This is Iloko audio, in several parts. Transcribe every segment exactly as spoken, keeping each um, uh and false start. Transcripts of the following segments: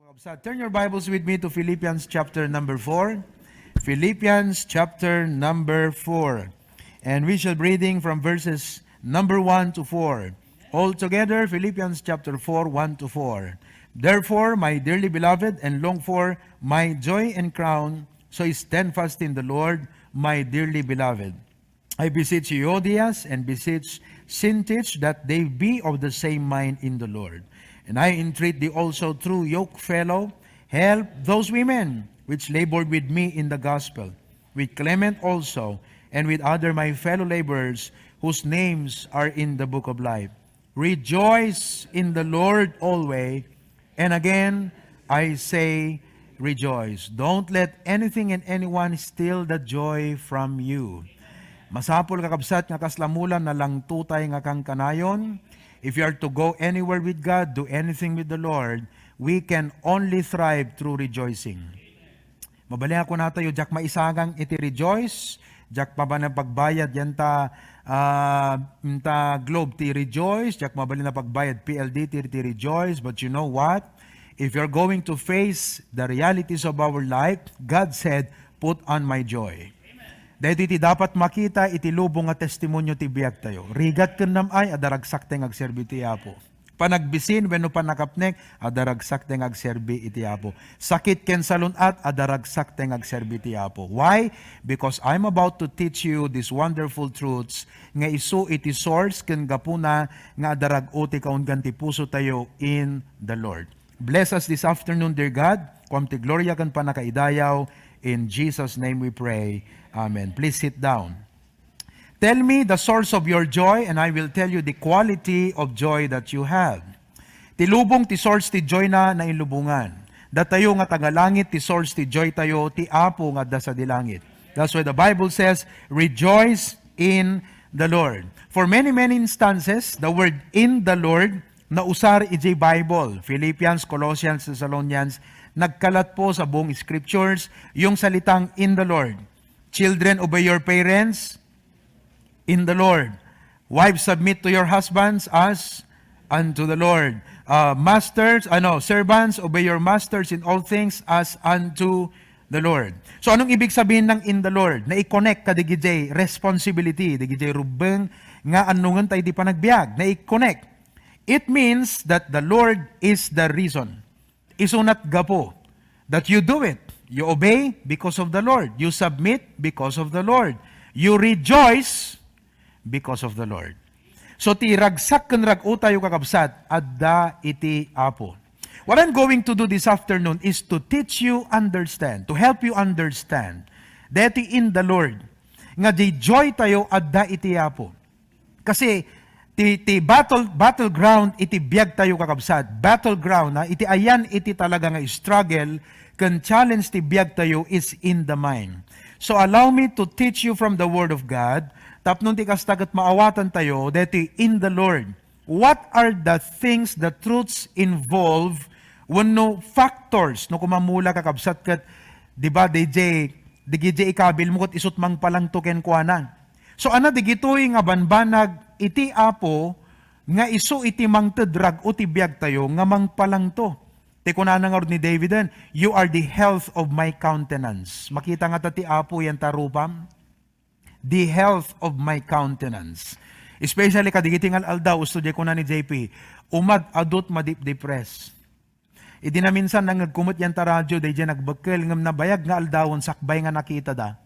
Kabsat, turn your Bibles with me to Philippians chapter number four. Philippians chapter number four. And we shall be reading from verses number one to four. All together, Philippians chapter four, one to four. Therefore, my dearly beloved and longed for, my joy and crown, so stand fast in the Lord, my dearly beloved. I beseech Euodias and beseech Syntyche that they be of the same mind in the Lord. And I entreat thee also through yoke fellow, help those women which labored with me in the gospel, with Clement also, and with other my fellow laborers whose names are in the book of life. Rejoice in the Lord always. And again, I say, rejoice. Don't let anything and anyone steal the joy from you. Masapul, kakabsat, nga kasla mula nalangtutay nga kankanayon. If you are to go anywhere with God, do anything with the Lord, we can only thrive through rejoicing. Mabalin a kunatayo, diak maisagang iti rejoice, diak mabalin a pagbayad yanta, ah, inta Globe ti rejoice, diak mabalin a pagbayad P L D T ti rejoice, but you know what? If you're going to face the realities of our life, God said, "Put on my joy." Daytoy ti dapat makita iti lubong nga testimonio ti biagtayo. Rigat ken nam-ay, adda ragsak ti nga agserbi ti Apo. Panagbisin wenno pannakapnek, adda ragsak ti nga agserbi iti Apo. Sakit ken salun-at, adda ragsak ti nga agserbi iti Apo. Why? Because I'm about to teach you these wonderful truths nga isu iti source ken gapuna nga adda rag-o ti kaunggan ti pusotayo in the Lord. Bless us this afternoon, dear God. Kuam ti gloria ken pannakaidayaw. In Jesus' name we pray. Amen. Please sit down. Tell me the source of your joy, and I will tell you the quality of joy that you have. Ti lubong ti source ti joy na nailubongan. Datayo nga taga-langit, ti source ti joy tayo, ti Apo nga adda sadi langit. That's why the Bible says, "Rejoice in the Lord." For many, many instances, the word "in the Lord" nausar iti Bible, Philippians, Colossians, Thessalonians, nagkalat po sa buong scriptures yung salitang "in the Lord." Children, obey your parents in the Lord. Wives, submit to your husbands as unto the Lord. Uh, masters, ano, servants, obey your masters in all things as unto the Lord. So, anong ibig sabihin ng "in the Lord"? Na i-connect kadagiti responsibility, dagiti rubbeng nga annongen tayo ti panagbiag. Na i-connect. It means that the Lord is the reason. Isunat gapu that you do it. You obey because of the Lord. You submit because of the Lord. You rejoice because of the Lord. So, ti ragsak ken rag-o tayo, kakabsat, adda iti Apo. What I'm going to do this afternoon is to teach you understand, to help you understand, deti "in the Lord," nga di joy tayo adda iti Apo. Kasi ti, ti battle, battleground iti biag tayo, kakabsat. Battleground, ha, iti ayan iti talaga nga struggle ken challenge ti biag tayo is in the mind. So allow me to teach you from the Word of God, tapno ti kasta ket maawatan tayo deti "in the Lord." What are the things, the truths involved wenno factors no kumamula, kakabsat, ket, di ba, D J, di, D J ikabil mo ket isut mangpalangto kenkuana. So, ana, digitoy nga banbanag iti Apo nga isu iti mangted rag-o ti biag tayo nga mangpalangto. Ti kunana ngarud ni David, "You are the health of my countenance." Makita ngata ti Apo yanta rupam? "The health of my countenance." Especially kadigiti nga al-aldaw, usto di kuna ni J P, umad-adut madipdipres. Idi naminsan nangngegko met yanta radio, daydiay nagbekkel, ngem nabayag nga aldawen sakbay nga nakitada.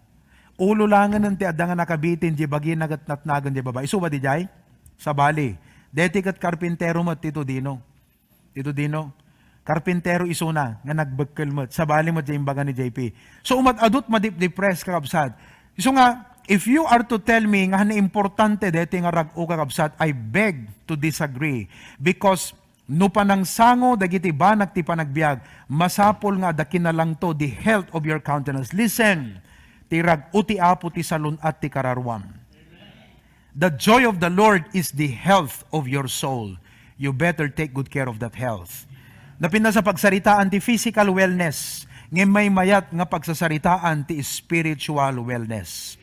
Ulo langen ti adda nga nakabitin, di bagina ket natnagen di baba. Isu ba di jay? Sabali. Deti ket karpintero met ti Todino. Ti Todino, karpintero isuna nga nagbekkel met. Sabali met jay imbaga ni J P. So, umad-adut madipdipres, kakabsat. Isu nga, if you are to tell me nga naimportante deti nga rag-o, kakabsat, I beg to disagree. Because no panangsango dagiti banag ti panagbiag, masapul nga adda kinalangto, the health of your countenance. Listen, ti rag-o ti Apo ti salun-at ti kararuam. The joy of the Lord is the health of your soul. You better take good care of that health. Napintas a pagsaritaan ti physical wellness, ngem maymayat nga pagsasaritaan ti spiritual wellness.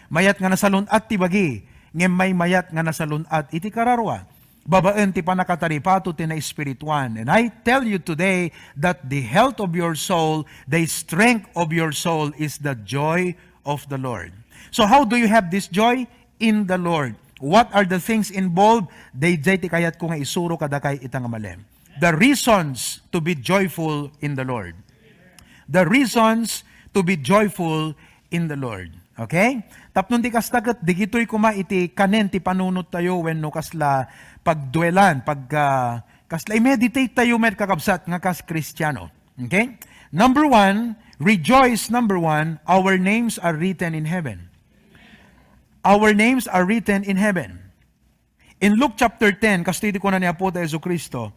Mayat nga nasalun-at ti bagi, ngem maymayat nga nasalun-at iti kararua. babaen ti pannakataripato ti naespirituan. And I tell you today that the health of your soul, the strength of your soul is the joy of the Lord. So how do you have this joy? In the Lord. What are the things involved? Dayjay ti kayatko nga isuro kadakay ita nga malem. The reasons to be joyful in the Lord. The reasons to be joyful in the Lord. Okay? Tapno ti kasta ket, digitoy koma iti kanen ti panunot tayo wenno kasla pagduelan, pag, ah, kasla i-meditate tayo met, kakabsat, nga kas Kristiano. Okay? Number one, rejoice, number one, our names are written in heaven. Our names are written in heaven. In Luke chapter ten, kastoy ti kuna ni Apo ta Jesu-Cristo,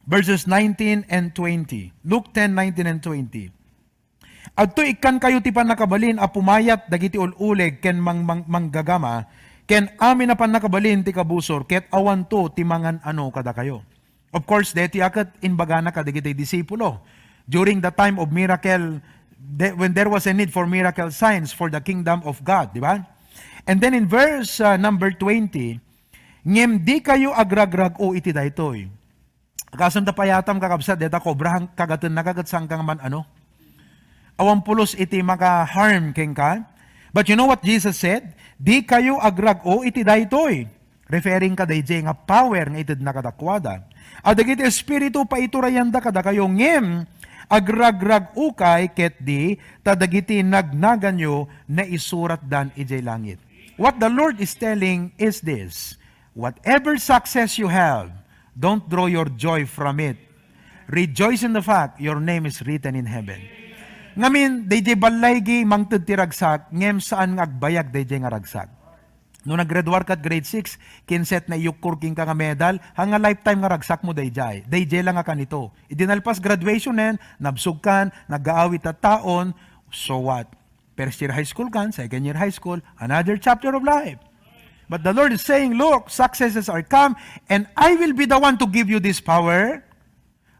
verses nineteen and twenty. Luke ten nineteen and twenty. Adtoy ikkankayo ti pannakabalin a pumayat dagiti ul-uleg ken mang-, mang-, manggagama, ken amin a pannakabalin ti kabusor, ket awanto ti mangan-ano kadakayo. Of course, daytoy a ket imbagana kadagiti disipulo. During the time of miracle, the, when there was a need for miracle signs for the kingdom of God, di ba? And then in verse, uh, number twenty, "Ngem dikayo agragrag-o iti daytoy." Kasano ta payatam, kakabsat, deta kobrahan kagatenna ka ket saan ka nga man-ano. Awan pulos iti maka-harm kenka. But you know what Jesus said? "Dikayo agrag-o iti daytoy." Referring ka dayjay nga power nga itedna kadakuada. A dagiti espiritu paiturayanda kadakayo, ngem agragrag-okay ketdi ta dagiti nagnaganyo naisuratdan idiay langit. What the Lord is telling is this: whatever success you have, don't draw your joy from it. Rejoice in the fact your name is written in heaven. Ngamin, dayjay ballaygi mangted ti ragsak, ngem saan nga agbayag dayjay nga ragsak. No naggraduar ka at grade six, kinset na iyukkor kenka nga medal, ha nga lifetime nga ragsak mo dayjay. Dayjay lang nga kanito. Idi nalpas graduation nen, nabsog kan, nagaawit a taon, so what? First year high school kan, second year high school, another chapter of life. But the Lord is saying, "Look, successes are come, and I will be the one to give you this power.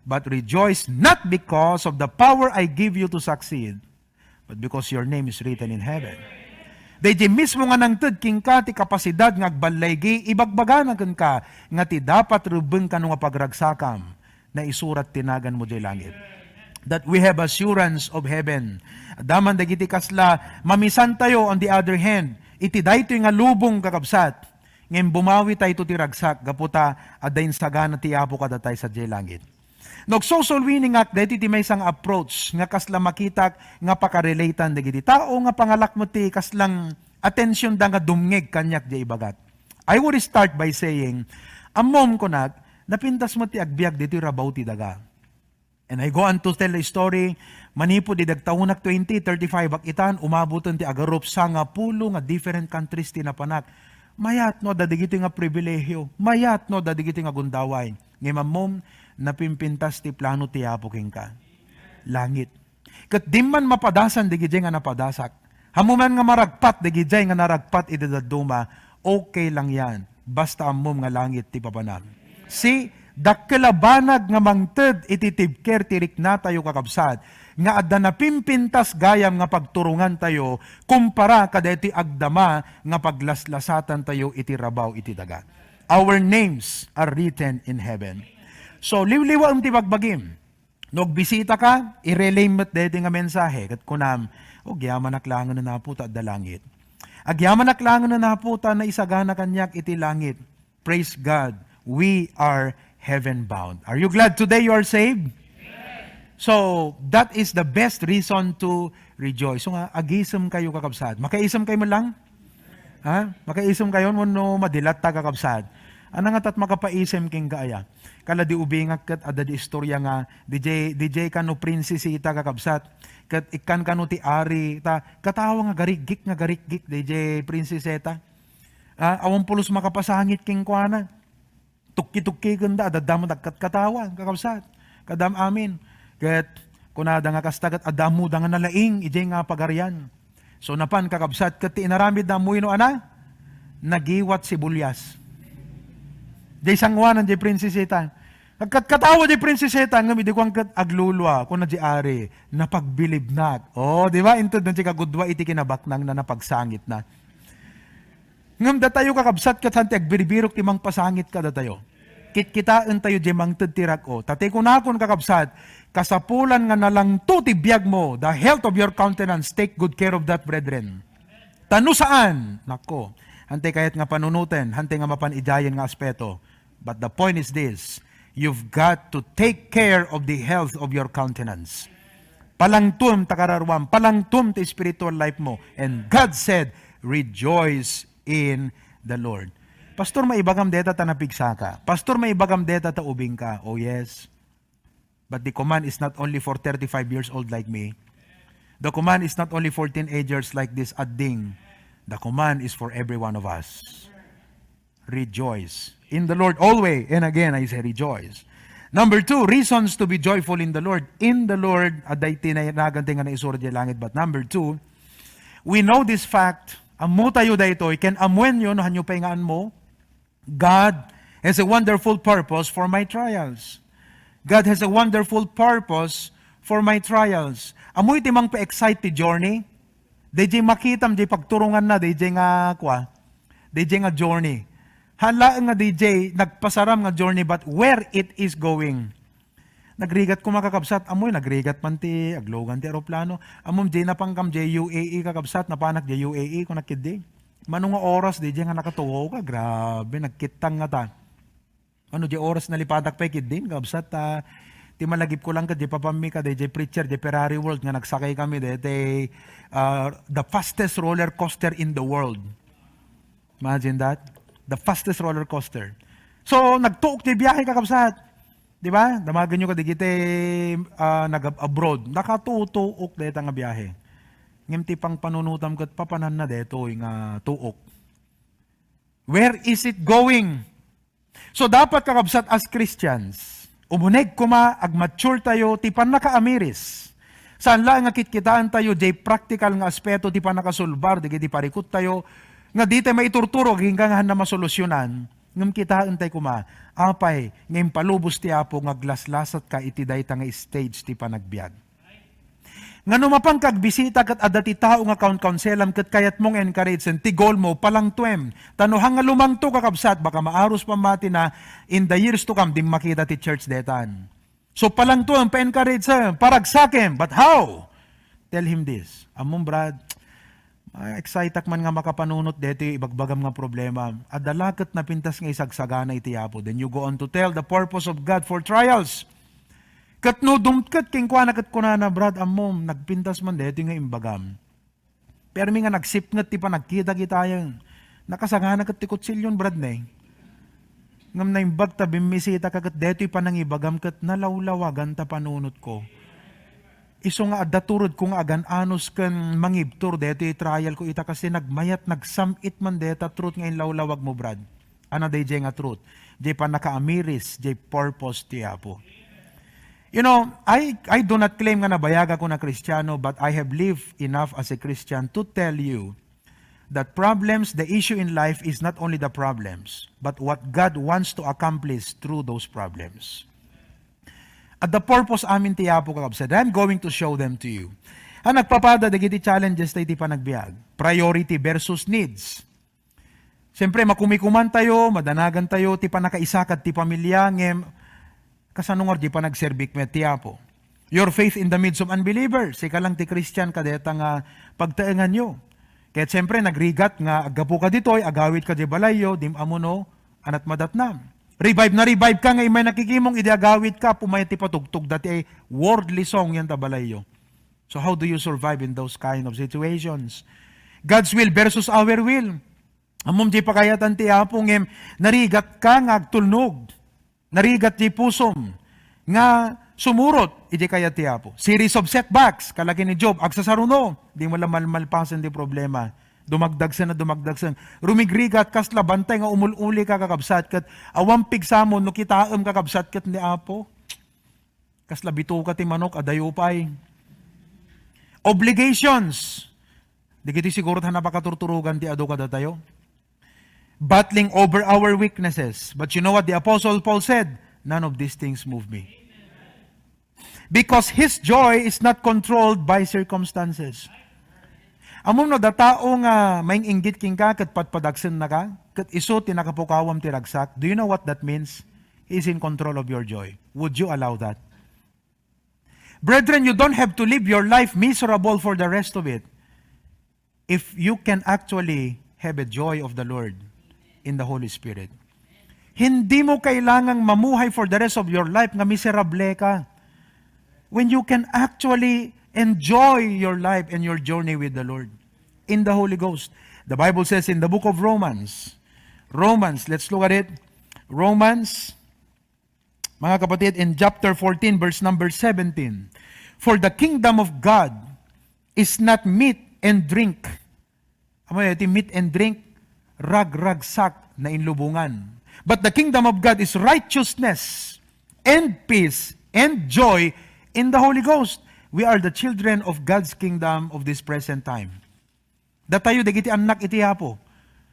But rejoice not because of the power I give you to succeed, but because your name is written in heaven." Daydi mismo nga nangted kenka ti kapasidad nga agballaygi, ibagbagana kenka nga ti dapat rebbengka no nga pagragsakam, naisurat ti naganmo diay langit. That we have assurance of heaven. Adda man dagiti kasla mamisantayo, on the other hand, iti daytoy nga lubong, kakabsat, ngem bumawitayto ti ragsak gapu ta adda insagana ti Apo kadatayo sadiay langit. No agsusulwini ngak daytoy ti maysa nga approach nga kasla makitak nga pakarelatean dagiti tao nga pangalak met ti kaslang atensionda nga dumngeg kaniak diay ibagak. I would start by saying, ammom, kunak, napintas met ti agbiag ditoy rabaw ti daga. And I go on to tell the story, manipud idi agtaonak twenty, thirty-five ak itan, umaboten ti agarup sangapulo nga different countries ti napanak. Mayat no adda dagitoy nga pribilehiyo, mayat no adda dagitoy nga gundaway. Ngem ammom, napimpintas ti plano ti Apo kenka. Langit. Ket dimman mapadasan dagijay nga napadasak. Ammom man nga maragpat dagijay nga naragpat iti dadduma, okay lang yan. Basta ammom nga langit ti papanam. See, dakkel a banag nga mangted iti tibker ti riknatayo, kakabsat, nga adda napimpintas gayam nga pagturongantayo kumpara kadaytoy agdama nga paglaslasatantayo iti rabaw iti daga. Our names are written in heaven. So, liwliwaem ti bagbagim. No agbisita ka, i-relay met daytoy nga mensahe, ket kunam, "O, agyamanak laengen, Apo, ta adda langit. Agyamanak laengen, Apo, ta naisagana kaniak iti langit." Praise God, we are heaven bound. Are you glad today you are saved? So, that is the best reason to rejoice. So nga, agisemkayo, kakabsat. Makaisemkayo man lang? Ha? Makaisemkayon wenno madilatta, kakabsat? Ania nga tat makapaisem kenka aya? Kala di ubingak ket adda di istorya nga D J, D J kano Princesita, kakabsat. Ket ikkan kano ti ari, ta katawa nga garikgik, nga garikgik, D J Princesita. Ah, awan pulos makapasangit kenkuana. Tukki-tukki kenda, adda met agkatkatawa, kakabsat. Kadam amin. Ket kunada nga kasta ket adda ammoda nga nalaing idiay nga pagarian. So, napan, kakabsat, ket ti inaramidda ammoyo no ania? Nagiwat sibuyas. Diay sanguanan, diay Princesita. Agkatkatawa diay Princesita, ngem idi kuan ket aglulua, kuna diay ari, "Napagbilibnak." Oh, di ba? Inted na diay kagudua iti kinabaknangna, napagsangitna. Ngem datayo, kakabsat, ket han ti agbirbirok ti mangpasangit kadatayo. Kitkitaentayo diay mangted ti rag-o. Ta ti kunakon, kakabsat, kasapulan nga nalangto ti biagmo, the health of your countenance, take good care of that, brethren. Ta no saan, nako, hantay kayat nga panunoten, hantay nga mapan idiayen nga aspeto. But the point is this, you've got to take care of the health of your countenance. Palangtom ta kararuam, palangtom ti spiritual life mo. And God said, "Rejoice in the Lord." Pastor, maibagam deta ta napigsaka. Pastor, maibagam deta ta ubingka. Oh yes. But the command is not only for thirty-five years old like me. The command is not only for teenagers like this adding. The command is for every one of us. Rejoice in the Lord always. And again, I say rejoice. Number two, reasons to be joyful in the Lord. In the Lord, adda iti nagan ti nga naisuro diay langit. But number two, we know this fact. Ammo tayo daytoy, ken ammoenyo no hanyo pay nga ammo. God has a wonderful purpose for my trials. God has a wonderful purpose for my trials. Ammo iti mangpa-excite ti journey. Dayjay makitam, dayjay pagturonganna, dayjay nga, kua, dayjay nga journey. Haan laeng nga dayjay nagpasaram nga journey, but where it is going. Nagrigat koma, kakabsat, ammoy, nagrigat man ti aglugan ti eroplano. Ammom, dayjay napangkam, dayjay U A E, kakabsat, napanak dayjay U A E, kunak ketdi. Mano nga oras, dayjay nga nakatuoka, grabe, nagkittang nga ta. Ano, dayjay oras nalipatak pay ketdin, kabsat, ah, ti malagipko lang ket dayjay papammika, dayjay preacher, dayjay Ferrari World nga nagsakay kami, dayjay, ah, the fastest roller coaster in the world. Imagine that. The fastest roller coaster. So, nagtuok ti biyahe, kakabsat. Di ba? Damagenyo kadagiti, ah, nag-abroad. Nakatutuok dayta nga biyahe. Ngem ti pangpanunotam ket papananna daytoy nga tuok. Where is it going? So, dapat, kakabsat, as Christians, umuneg koma, agmature tayo ti pannakaamiris. Saan laeng nga kitkitaentayo diay praktikal nga aspeto ti pannakasulbar dagiti parikut tayo nga ditay maiturturog agingga nga hanna masolusyonan, ngem kitaentay koma, apay, nga impalubos ti Apo nga aglaslasatka iti dayta nga stage ti panagbiag. Nga no mapanka agbisita ket adda ti tao nga kaunkaunselam ket kayatmo nga encourageen, ti goal mo, palangtuem. Ta no hanga lumangto, kakabsat, baka maarus pammatina, in the years to come, di makita ti church detan. So, palangtuem, pa-encourageen, paragsakem. But how? Tell him this. Ammom, Brad, ma-exciteak man nga makapanunot detoy ibagbagam nga problema. Adda la ket napintas nga isagsagana iti Apo. Then you go on to tell the purpose of God for trials. Ket no dumtket kenkuana ket kunana, "Brad, ammom, nagpintas man daytoy nga imbagam. Permi nga nagsipnget ti panagkita-kitayo. Nakasagana ket ti kutsilyon, Brad, ne. Ngem naimbag ta bimmisitaka ket daytoy panangibagam ket nalawlawagan ta panunotko. Isu nga adda turodko nga agan-anus ken mangibtur daytoy trialko ita kas ti nagmayat, nagsam-it man dayta truth nga inlawlawagmo, Brad." Ano dayjay nga truth? Jay pannakaamiris, jay purpose ti Apo. You know, I, I do not claim nga nabayagakon a Kristiano, but I have lived enough as a Christian to tell you that problems, the issue in life is not only the problems, but what God wants to accomplish through those problems. At the purpose amin ti Apo, kakabsat, I'm going to show them to you. A, nagpapada dagiti challenges tayo ti panagbiag. Priority versus needs. Siyempre, makumikuman tayo, madanagan tayo, ti pannakaisakad ti pamilya, ngem kasano ngarud ti panagserbik met ti Apo? Your faith in the midst of unbelievers. Sika lang ti Christian kadeta nga pagtaenganyo. Ket siyempre, nagrigat nga aggapu ka ditoy, agawid ka di balayyo, dim ammo no, anat madatnam. Revive na revive ka nga imay nakikimong, idi agawid ka, pumayat ti patugtog dati ay worldly song yan ta balayyo. So how do you survive in those kind of situations? God's will versus our will. Ammom di pakayatan ti Apo ngem narigat ka nga agtulnog. Narigat di pusom nga sumurot iti kayat ti Apo. Series of setbacks, kalaki ni Job, agsasaruno, di mo la malmalpasen ti problema. Dumagdagsen a dumagdagsen. Rumigrigat, kasla bantay nga umul-uli ka, kakabsat, ket awan pigsamon no kitaem, kakabsat, ket ni Apo. Kasla bituka ti manok, adayo pay. Obligations. Dagiti siguro ta napakaturturogan ti adu kadatayo. Battling over our weaknesses. But you know what the Apostle Paul said? "None of these things move me." Because his joy is not controlled by circumstances. Ammom no adda tao nga maing-inggit kenka ket padpadagsennaka, ket isu ti nakapukawam ti ragsak, do you know what that means? He is in control of your joy. Would you allow that? Brethren, you don't have to live your life miserable for the rest of it. If you can actually have a joy of the Lord in the Holy Spirit. Hindi mo kailangang mamuhay for the rest of your life nga miserable ka. When you can actually enjoy your life and your journey with the Lord in the Holy Ghost. The Bible says in the book of Romans, Romans, let's look at it. Romans, mga kapatid, in chapter fourteen, verse number seventeen, "For the kingdom of God is not meat and drink." Amo iti meat and drink, ragragsak, nainlubongan. "But the kingdom of God is righteousness and peace and joy in the Holy Ghost." We are the children of God's kingdom of this present time. Datayo dagiti annak iti Apo.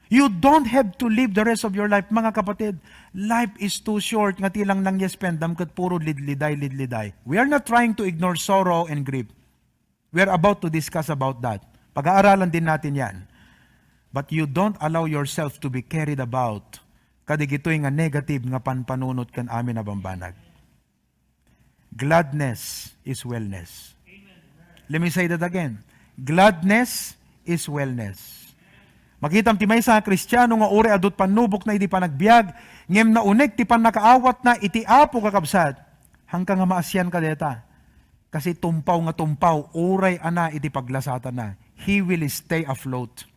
You don't have to live the rest of your life, mga kapatid. Life is too short nga ti lang nang yes pendam ket puro lidliday, lidliday. We are not trying to ignore sorrow and grief. We are about to discuss about that. Pag-aaralan din natin yan. But you don't allow yourself to be carried about kadigitoy nga negative nga panpanunot ken amin a bambanag. Gladness is wellness. Let me say that again. Gladness is wellness. Makitam ti maysa nga Kristiano nga uray adut pannubokna idi panagbiag, ngem nauneg ti pannakaawatna iti Apo, kakabsat. Hangka nga maasian ka deta. Kasi tumpaw nga tumpaw, uray ana iti paglasatanna. He will stay afloat.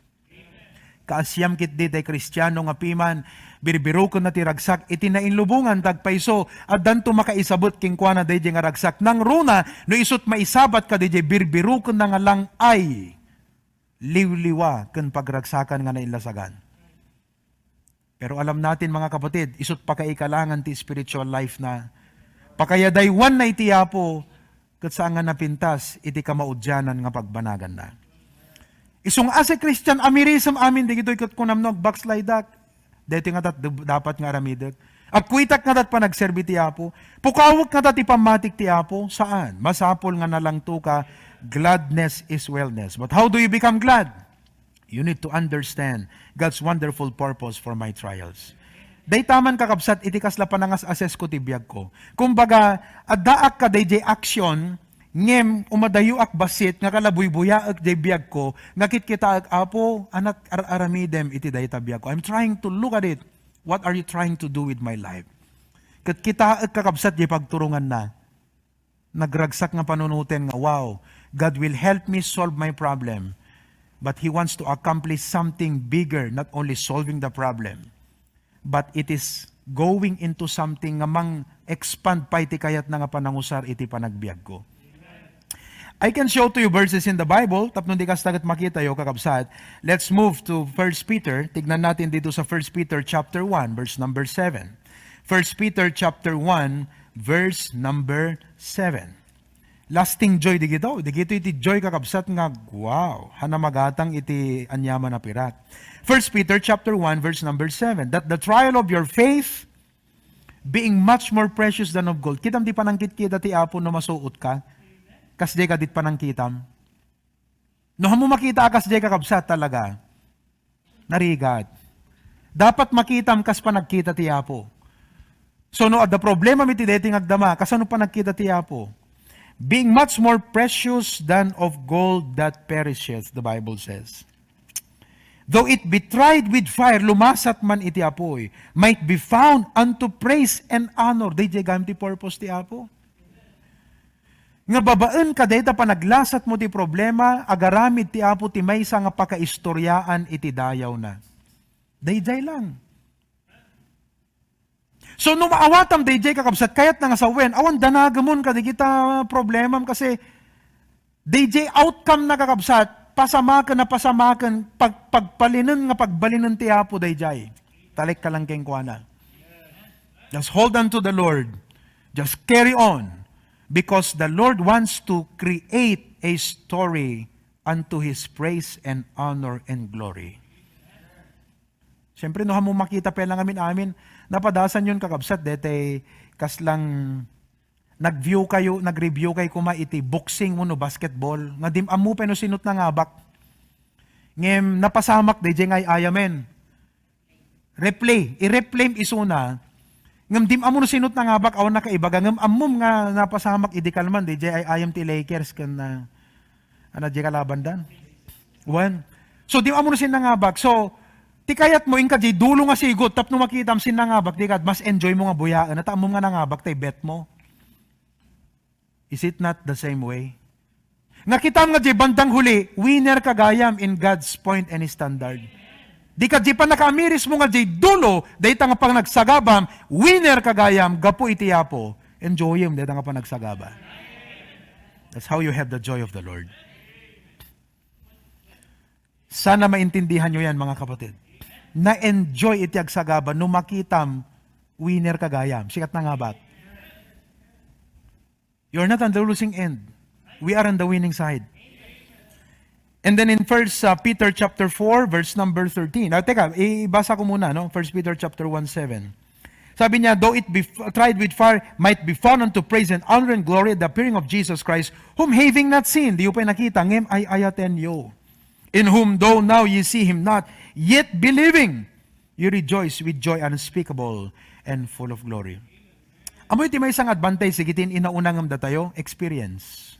Kaasiam ketdi tay Kristiano nga piman, birbirukenna ti ragsak iti nainlubongan, ta agpayso, addanto makaisabet kenkuana daydiay nga ragsak. Nangruna, no isut' maisabat kadidiay birbirukenna nga lang-ay, liwliwa, ken pagragsakan nga naillasagan. Pero alam natin, mga kapatid, isut' pakaikalangan ti spiritual life na. Pakayadaywanna iti Apo, ket saan nga napintas iti kamaudianan nga pagbanaganna. Isu nga as a Christian, amirisem amin dagitoy ket kunam no, "Backslide ak." Daytoy nga dat-, dapat nga aramidek. Agkuitak nga dat panagserbi ti Apo. Pukawek nga dat ti pammatik ti Apo. Saan? Masapul nga nalangtoka. Gladness is wellness. But how do you become glad? You need to understand God's wonderful purpose for my trials. Dayta man, kakabsat, iti kasla panangas-assess ko ti biag ko. Kumbaga, addaak kadaydiay action, ngem umadayoak bassit nga kalabuybuyaek diay biag ko, nga kitkitaek, "Apo, anak, ar-aramidem iti dayta biag ko." I'm trying to look at it. What are you trying to do with my life? Ket kitaek, kakabsat, diay pagturonganna. Nagragsak nga panunoten nga, "Wow, God will help me solve my problem." But He wants to accomplish something bigger, not only solving the problem, but it is going into something nga mang-expand pay ti kayatna nga panangusar iti panagbiag ko. I can show to you verses in the Bible, tapno di kasta ket makitayo, kakabsat. Let's move to First Peter. Tignan natin dito sa First Peter chapter one, verse number seven. First Peter chapter one, verse number seven. Lasting joy digito. Digito iti joy, kakabsat, nga, wow, hana magatang iti aniaman a pirak. First Peter chapter one, verse number seven, "That the trial of your faith, being much more precious than of gold." Kitam ti panangkitkita ti Apo no masuot ka. Kasdiay ka dit panangkitam. No, ammo makita a kasdiay, kakabsat, talaga. Narigat. Dapat makitam kas panagkita ti Apo. So, no adda problemam iti daytoy nga agdama, kasano panagkita ti Apo? "Being much more precious than of gold that perisheth," the Bible says. "Though it be tried with fire," lumasat man iti apuy, "might be found unto praise and honor." Daydiay gayam ti purpose ti Apo. Nga babaen kadayta panaglasat mo ti problema, agaramid ti Apo ti maysa nga pakaistoriaan iti dayawna. Daydiay lang. So, no maawatam daydiay, kakabsat, kayatna nga sawen, awan danagemon kadagita problemam, kasi daydiay outcome na, kakabsat, pasamaken a pasamaken, pag-, pagbalinen nga pagbalinen ti Apo daydiay. Talek ka lang kenkuana. Just hold on to the Lord. Just carry on, because the Lord wants to create a story unto His praise and honor and glory. Siyempre, no, ammo makita pay lang amin-amin, napadasan yon, kakabsat, daytoy kaslang nag-view kayo, nag-review kayo kuma iti boxing wenno basketball, nga di ammo pay no sino ti nangabak. Ngem napasamak daydiay nga ay-ayamen. Replay, i-replay isuna. Ngem dim ammo no sino't nangabak, awan nakaibaga. Ngem ammom nga napasamak idi kalman, daydiay ay-ayam ti Lakers ken, ah, ano, di kalabandan. Wen. So, dim ammo no sin nangabak. So, ti kayatmo, inka di dulo nga sigot, tapno makitam sin nangabak, di ka, mas enjoy mo nga buyaen. At ammom nga nangabak, tay bet mo. Is it not the same way? Nga kitam nga di bandang huli, winner ka gayam in God's point and standard. Di ka di pa nakaamiris mo nga di dulo, dayta nga panagsagabam, winner ka gayam, gapu iti Apo. Enjoyem, dayta nga panagsagaba. That's how you have the joy of the Lord. Sana maintindihan nyo yan, mga kapatid. Na-enjoy iti agsagaba no makitam winner ka gayam. Sikat na nga bat. You're not on the losing end. We are on the winning side. And then in First uh, Peter chapter four, verse number thirteen. Ah, teka, i-, ibasa ko muna, no? First Peter chapter one seven. Sabi niya, "Though it be f- tried with fire, might be found unto praise and honor and glory at the appearing of Jesus Christ, whom having not seen," di pay nakita, ngem ay-ayaten yo. "In whom, though now ye see him not, yet believing, ye rejoice with joy unspeakable and full of glory." Amoy ti maysa nga advantage, sige, ti inauna ngem datayo, experience.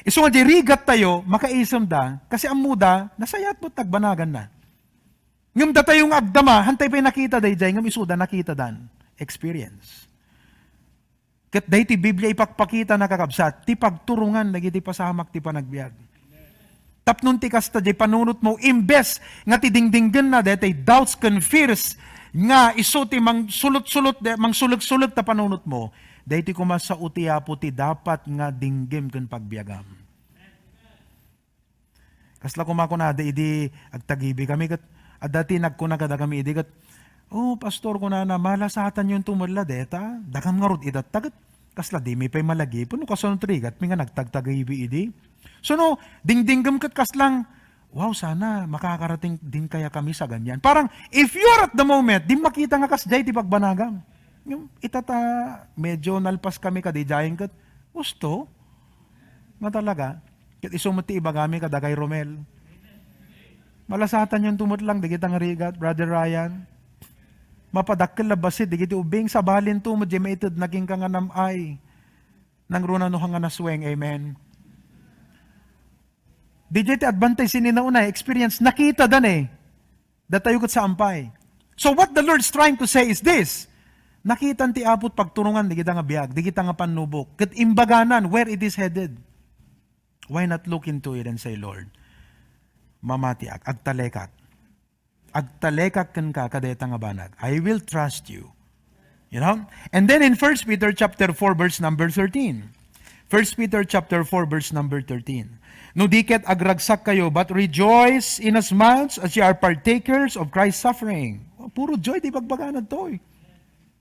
Isu nga di rigat tayo, makaisem da, kasi ammo da, nasayat mo tagbanagan na. Ngem datayo nga agdama, hantay pay nakita daydiay, ngem isuda nakita dan. Experience. Ket daytoy Biblia ipakpakita na, kakabsat, ti pagturongan dagiti pasamak ti panagbiag. Tapnon ti kasta, di panunot mo, imbes nga ti dingdinggenna, daytoy doubts ken fears, nga isu ti mangsulut-sulut, de-, mangsulek-sulek ta panunot mo, daytoy koma sao ti Apo ti dapat nga dinggem ken pagbiagam. Kasla koma kunada idi agtagibi kami ket adda ti nagkuna kadakami idi ket, "Oh, pastor," kunana, "malasatanyon to met la deta. Dakam ngarud idatta ket kasla dimi pay malagipon no kasano ti rigatmi nga nagtagtagibi idi." So no, dingdinggem ket kaslang, "Wow, sana makakarating din kaya kami sa ganyan." Parang, if you're at the moment, di makita nga kasdiay ti pagbanagam. Yung itata, medyo nalpas kami kadidiayen ket, gusto? Nga talaga? Ket isu met ti ibagami kadakay, Romel. Malasatanyon to met lang dagita nga rigat, Brother Ryan. Mapadakkel la bassit dagiti ubbing, sabalinto met diay maitedna kenka nga nam-ay. Nangruna no nga nasueng, amen. Didiay ti advantage, sini nauna, experience, nakita da ne. Datayo ket saan pay. So what the Lord's trying to say is this. Nakitan ti Apo ti pagturongan dagita nga biag, dagita nga pannubok. Ket imbaganan where it is headed. Why not look into it and say, "Lord, mamatiak, agtalekak. Agtalekak kenka kadayta nga banag. I will trust you." You know? And then in First Peter chapter four, verse number thirteen. First Peter chapter four, verse number thirteen. "No di ket agragsak kayo, but rejoice inasmuch as ye are partakers of Christ's suffering." Oh, puro joy, di bagbaganad to eh.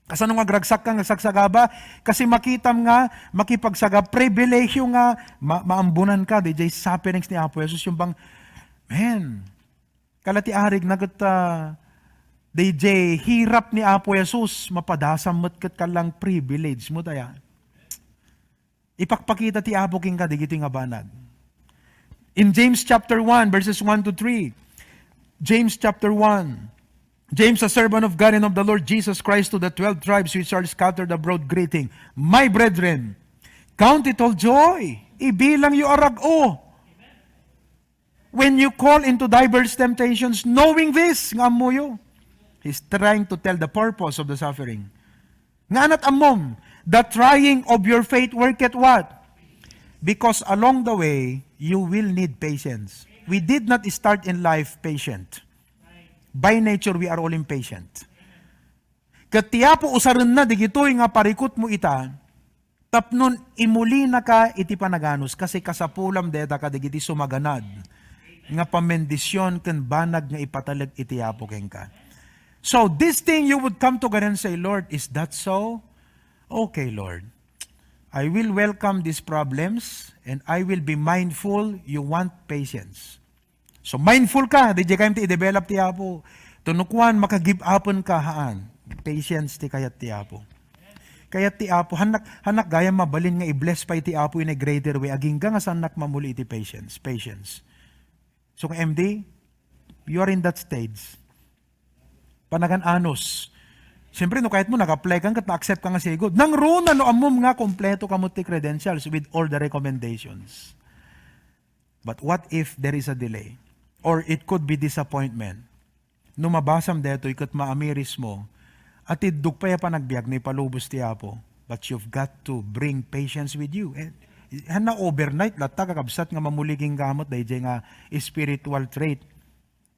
Kasano nga agragsak ka nga sagsagaba? Kasi makitam nga makipagsaga, pribilehiyo nga ma- maambunan ka, didiay sufferings ni Apo Jesus, yung bang, man, kala ti arig na ket, ah, didiay hirap ni Apo Jesus, mapadasam met ket kallang privilege mo daya. Ipakpakita ti Apo kenka dagiti nga banag. In James chapter one, verses one to three, James chapter one, James, a servant of God and of the Lord Jesus Christ, to the twelve tribes which are scattered abroad, greeting. My brethren, count it all joy. Ibilang yo a rag-o. When you call into diverse temptations, knowing this, nga ammoyo. He's trying to tell the purpose of the suffering. Nga anat ammom, the trying of your faith worketh what? Because along the way, you will need patience. We did not start in life patient. By nature, we are all impatient. Ket ti Apo usarenna digitoy nga parikutmo ita, tapnon imulinaka iti panaganus, kasi kasapulam dayta kadagiti sumaganad nga pamendisyon ken banag nga ipatalek iti Apo kenka. So, this thing you would come to God and say, "Lord, is that so? Okay, Lord. I will welcome these problems and I will be mindful you want patience." So, mindful ka, didiay kayat ti i-develop ti Apo. Tunukuan, maka-give upen ka, haan. Patience ti kayat ti Apo. Kayat ti Apo, hannak, hannak gayam mabalin nga i-bless pay ti Apo in a greater way. Agingga nga saannak mamuli iti patience. Patience. So, ka M D, you are in that stage. Panagan-anus. Siyempre, no kayat mo, nag-apply ka ket na-accept ka nga sigud. Nangruna no ammom nga kompleto kamo ti credentials with all the recommendations. But what if there is a delay? Or it could be disappointment. No mabasam daytoy ket maamiris mo, atiddog pay a panagbiag no ipalubos ti Apo. But you've got to bring patience with you. Eh, hanna overnight latta, kakabsat, nga mamuliging gamot dayjay nga spiritual trait.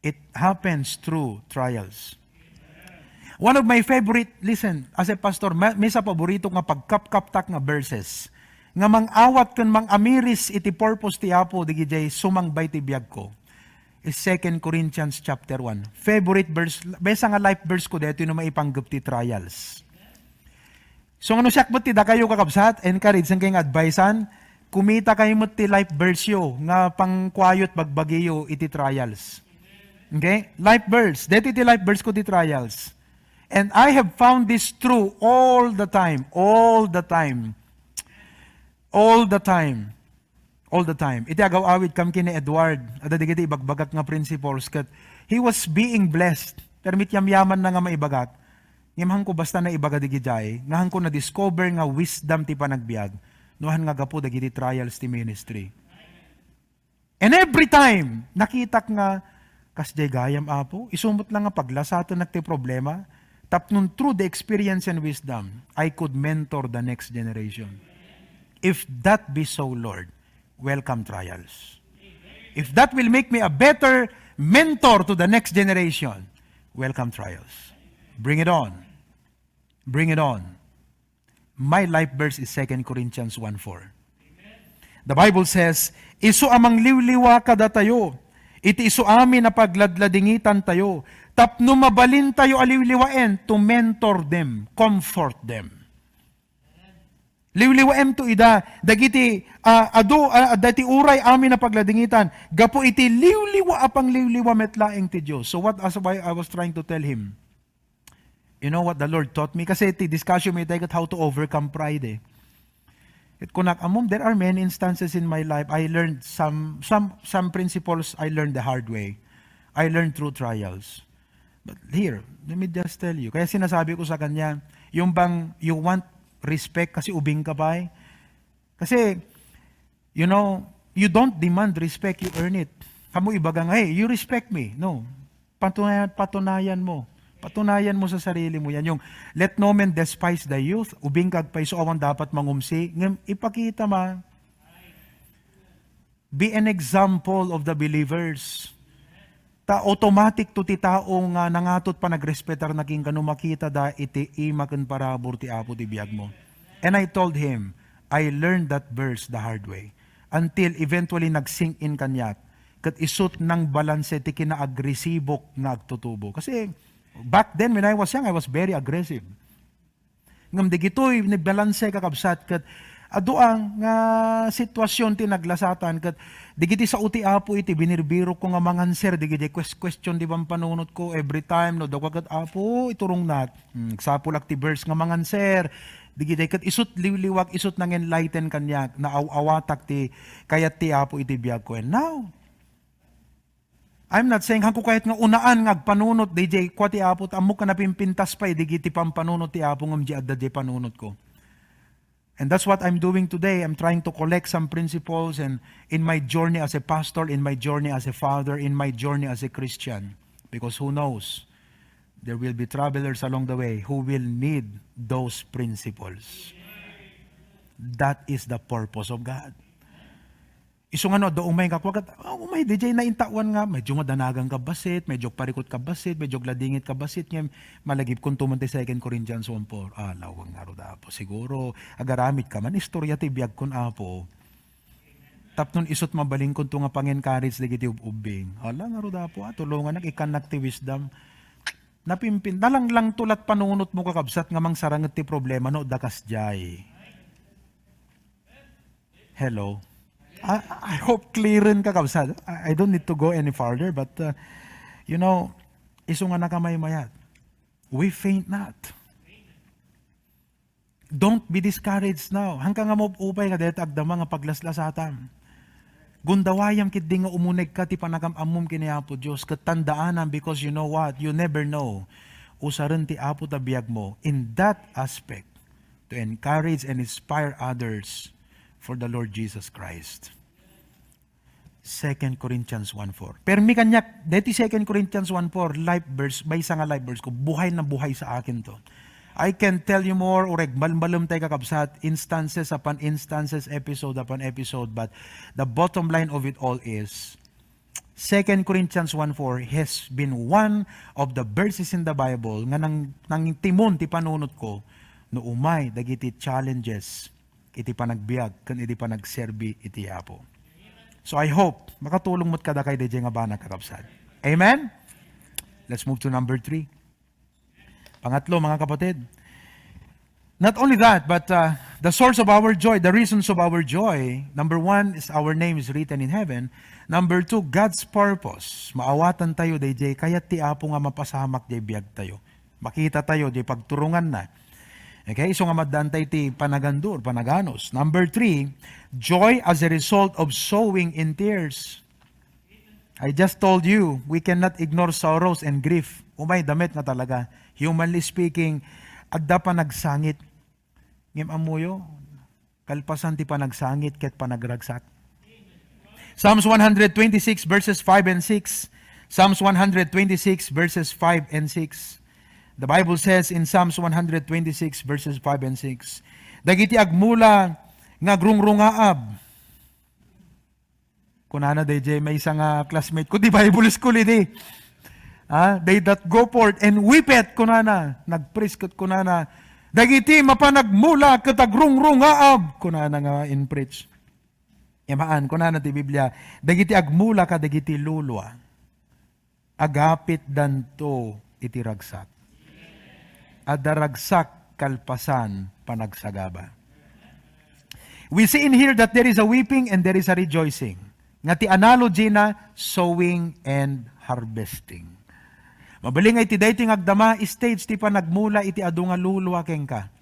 It happens through trials. One of my favorite, listen, as a pastor, ma-, may sa paborito nga pagkapkaptak nga verses nga mang-awat ken mang-amiris iti purpose ti Apo dagijay sumangbay ti biagko is Second Corinthians chapter one. Favorite verse, maysa nga life verse ko daytoy no maipanggep ti trials. So, ngano siak met ti dakayo, kakabsat? Encourage-en kay nga advice-an. Kumita kayo met ti life verse yo nga pangkuayo ket bagbagiyo iti trials. Okay? Life verse. Deti ti life verse ko ti trials. And I have found this true all the time. All the time. All the time. All the time. Iti agaw-awid kam ken ni Edward, adda dagiti ibagbagak nga principles ket he was being blessed. Permi ti yamyamanna nga maibagak. Ngem hanko basta naibaga dagijay, nga hanko na-discover nga wisdom ti panagbiag, no han nga gapu dagiti trials ti ministry. And every time, nakitak nga, "Kasjay gayam, Apo, isu met lang nga paglasatennak ti problema, tapnon through the experience and wisdom, I could mentor the next generation." If that be so, Lord, welcome trials. If that will make me a better mentor to the next generation, welcome trials. Bring it on. Bring it on. My life verse is Second Corinthians one four. The Bible says, "Isu a mangliwliwa kadatayo, iti isu amin a pagladladingitantayo, tapno mabalintayo a liwliwaen to mentor them, comfort them." Liwliwaem to ida, dagiti, ah, adu, ah, dagiti uray amin a pagladingitan, gapu iti liwliwa a pangliwliwa met laeng ti Dios. So what, as why I was trying to tell him, you know what the Lord taught me? Kasi ti discussion mi tayo how to overcome pride eh. It kunak, amom, there are many instances in my life I learned some, some, some principles I learned the hard way. I learned through trials. But here, let me just tell you. Kaya sinasabi ko sa kanya, yung bang you want respect kasi ubing ka pa eh. Kasi, you know, you don't demand respect, you earn it. Kamo ibaga nga, "Hey, you respect me." No. Patunayan, patunayan mo. Patunayan mo sa sarili mo yan. Yung, "Let no man despise thy youth." Ubing ka agpayso, awan dapat mangumsi. Ngem, ipakita ma. Be an example of the believers. Ta automatic to ti tao nga nangatot panagrespetar na kenka no makita da iti ima ken parabur ti Apo ti biag mo. And I told him, I learned that verse the hard way. Until eventually nag-sink in kaniak, ket isut nangbalanse ti kinaagresibo nga agtutubo. Kasi back then when I was young, I was very aggressive. Ngem dagitoy ni balanse, kakabsat, ket adu a nga sitwasyon ti naglasatan, ket dagiti sao ti Apo iti binirbirok ko nga manganser dagiti ques-, question ti pampanunot ko every time no daw ket, "Apo, iturongnak." Hmm, agsapulak ti verse nga manganser dagiti ket isut liwliwak, isut nang-enlighten kaniak, naaw-awatak ti kayat ti Apo iti biag ko. And now, I'm not saying, hanko kayat nga unaan nga agpanunot, D J, kua ti Apo, ta ammok nga napimpintas pay dagiti pampanunot ti Apo ngem di adda di panunot ko. And that's what I'm doing today. I'm trying to collect some principles and in my journey as a pastor, in my journey as a father, in my journey as a Christian. Because who knows? There will be travelers along the way who will need those principles. That is the purpose of God. Isu nga no, adda umay nga kuwagat, ah, umay, D J, naintawan nga, medyo madanagan ka basit, medyo parikot ka basit, medyo ladingit ka basit, ngem malagipkon to man ti Second Corinthians one four. Ah, lawag nga rod, Apo. Siguro, agaramid ka man, istorya ti biagkon, Apo. Tapnon isut mabalinkonto nga pang-encourage dagiti ub-ubbing. Ala, nga rod, Apo, ah, tulongannak, ikkannak ti wisdom. Napimpin-, nalanglangto lat panunot mo, kakabsat, nga mangsaranget ti problema no, dakas jay. Hello? I, I hope clearen, kakabsat. I, I don't need to go any farther, but, uh, you know, isu nga nakamaymayat. We faint not. Don't be discouraged now. Hanka nga maupay nga dayta agdama nga paglaslasatam. Gundawayam ketdi nga umunegka ti panagam-ammom ken ni Apo Dios, ket tandaanam, because you know what? You never know. Usaren ti Apo ta biagmo in that aspect to encourage and inspire others for the Lord Jesus Christ. Second Corinthians one four. Permi kaniak, deti Second Corinthians one four, life verse, maysa nga life verse ko, buhay na buhay sa akin to. I can tell you more, uray agmalmalem tay, kakabsat, instances upon instances, episode upon episode, but the bottom line of it all is, Second Corinthians one four has been one of the verses in the Bible nga nang, nangtimon ti panunot ko no umay dagiti challenges iti panagbiag ken iti panagserbi iti Apo. So I hope makatulong met kadakay daydiay nga banag, kakabsat. Amen? Let's move to number three. Pangatlo, mga kapatid, not only that, but uh, the source of our joy, the reasons of our joy, number one is our name is written in heaven. Number two, God's purpose. Maawatan tayo daydiay kayat ti Apo nga mapasamak diay biag tayo. Makita tayo diay pagturunganna. Okay, so nga maddaan tayo ti panagandur, panaganos. Number three, joy as a result of sowing in tears. I just told you, we cannot ignore sorrows and grief. Umay da met nga talaga. Humanly speaking, adda panagsangit. Ngem ammoyo, kalpasan ti panagsangit ket panagragsak. Psalms one hundred twenty-six verses five and six. Psalms one hundred twenty-six verses five and six. The Bible says in Psalms one hundred twenty-six verses five and six, dagiti agmula nga agrungrungaab. Kunana daydiay maysa nga classmate ko, di Bible school idi. Ah, they that go forth and weepeth, kunana. Nagpreach ket kunana, dagiti mapan agmula ket agrungrungaab, kunana nga in preach. Emaan, kunana ti Biblia, dagiti agmula kadagiti lulua, agapitdanto iti ragsak. Adda ragsak kalpasan panagsagaba. We see in here that there is a weeping and there is a rejoicing. Nga ti analogy na sowing and harvesting. Mabalin nga iti daytoy nga agdama, stage ti panagmula iti adu nga lulua kenka.